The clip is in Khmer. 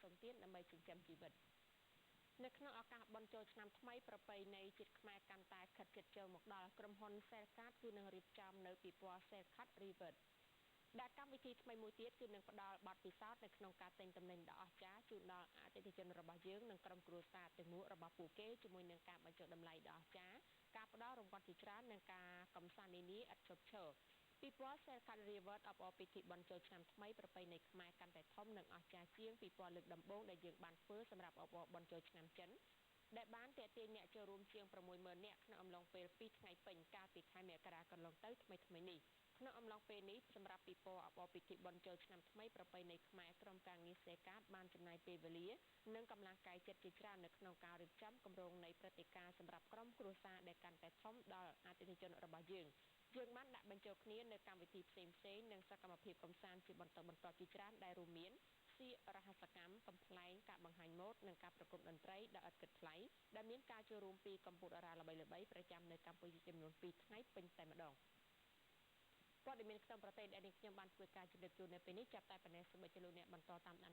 សុំទានដើម្បីចិញ្ចឹមជីវិត។ នៅក្នុងឱកាសបុណ្យចូលឆ្នាំថ្មីប្រពៃណីជាតិខ្មែរកាន់តែខិតជិតចូលមកដល់ ក្រុមហ៊ុន Cellcard គឺនឹងរៀបចំនៅពិព័រណ៍ Cellcard Reward ដែលកម្មវិធីថ្មីមួយទៀត គឺនឹងផ្ដល់បទពិសោធន៍នៅក្នុងការទិញទំនិញដ៏អស្ចារ្យជូនដល់អតិថិជនរបស់យើង និងក្រុមគ្រួសារទាំងមូលរបស់ពួកគេ ជាមួយនឹងការបញ្ចុះតម្លៃដ៏អស្ចារ្យ ការផ្ដល់រង្វាន់ជាច្រើន និងការកម្សាន្តនានាឥតឈប់ឈរ។ ពិព័រណ៍ Cellcard Reward អបអរពិធីបុណ្យចូលឆ្នាំថ្មីប្រពៃណីខ្មែរកាន់តែធំ និងអស្ចារ្យជាងពិព័រណ៍លើកដំបូងដែលយើងបានធ្វើសម្រាប់អបអរបុណ្យចូលឆ្នាំចិន ដែលបានទាក់ទាញអ្នកចូលរួមជាង 60000 នាក់ក្នុងអំឡុងពេល 2 ថ្ងៃពេញ កាលពីខែមករាកន្លងទៅថ្មីៗនេះ។ ក្នុងអំឡុងពេលនេះ សម្រាប់ពិព័រណ៍អបអរពិធីបុណ្យចូលឆ្នាំថ្មីប្រពៃណីខ្មែរ ក្រុមការងារ Cellcard បានចំណាយពេលវេលា និងកម្លាំងកាយចិត្តជាច្រើននៅក្នុងការរៀបចំគម្រោងនៃព្រឹត្តិការណ៍សម្រាប់ក្រុមគ្រួសារដែលកាន់តែធំដល់អតិថិជនរបស់យើង។ យើងបានដាក់បញ្ចូលគ្នានៅកម្មវិធីផ្សេងៗ និងសកម្មភាពកម្សាន្តជាបន្តបន្ទាប់ជាច្រើន ដែលរួមមានសៀករហស្សកម្ម កំប្លែង ការបង្ហាញម៉ូដ និងការប្រគំតន្ត្រីដ៏ឥតគិតថ្លៃ ដែលមានការចូលរួមពីកម្ពុជាតារាល្បីៗប្រចាំនៅកម្ពុជាចំនួន 2 ថ្ងៃពេញតែម្ដង។ ព័ត៌មានក្នុងប្រទេសដែលនាងខ្ញុំបានធ្វើការជម្រាបជូននៅពេលនេះចាប់តែប៉ុណ្ណេះ។ សូមអញ្ជើញលោកអ្នកបន្តតាមដាន